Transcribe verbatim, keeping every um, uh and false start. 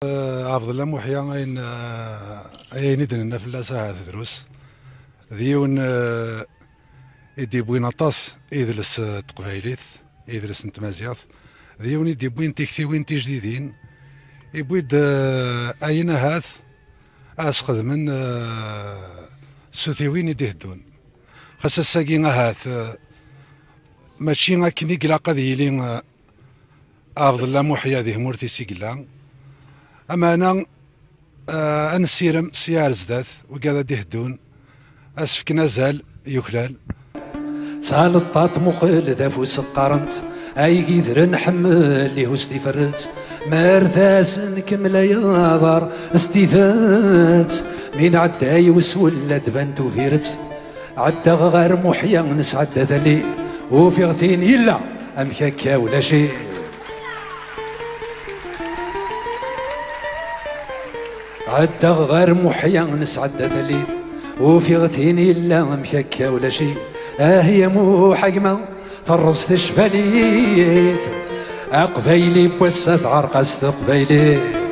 Ɛebdella Muḥya, ayen, eh, ayen i d-nenna fell-as ahat drus, d yiwen, eh, i d-yewwin aṭas idles, eh, n teqbaylit, idles n tmaziɣt, d yiwen i d-yewwin tiktiwin tijdidin, yewwi-d, eh, ayen ahat ad sxedmen, eh, ssutiwin i d-iteddun. Xas ass-agi ahat, eh, mačči akken i ilaq ad yili, eh, Ɛebdella Muḥya di tmurt-is i yella. Ameɛna, eh, ad nessirem sya ar zdat, wigad ad d-iteddun, ad s-fken azal yuklal. Ttaleṭṭaṭ muqel d afus qqaren-tt, ay gidren ḥemmel ihus tiferret, mer d-asen kemmel ay aḍar s tidet, mi nɛedday weswel ad d-ban tubiret. Ɛeddaɣ ɣer Muḥya nesɛedda tallit, ufiɣ tin yella amek akka ulac-it. Ɛeddaɣ ɣer Muḥya nesɛedda tallit, ufiɣ tin yella amek akka ulac-it. Ah ya Muḥ a gma, terreẓ tecbalit. Aqbayli n wass-a tɛerq-as teqbaylit.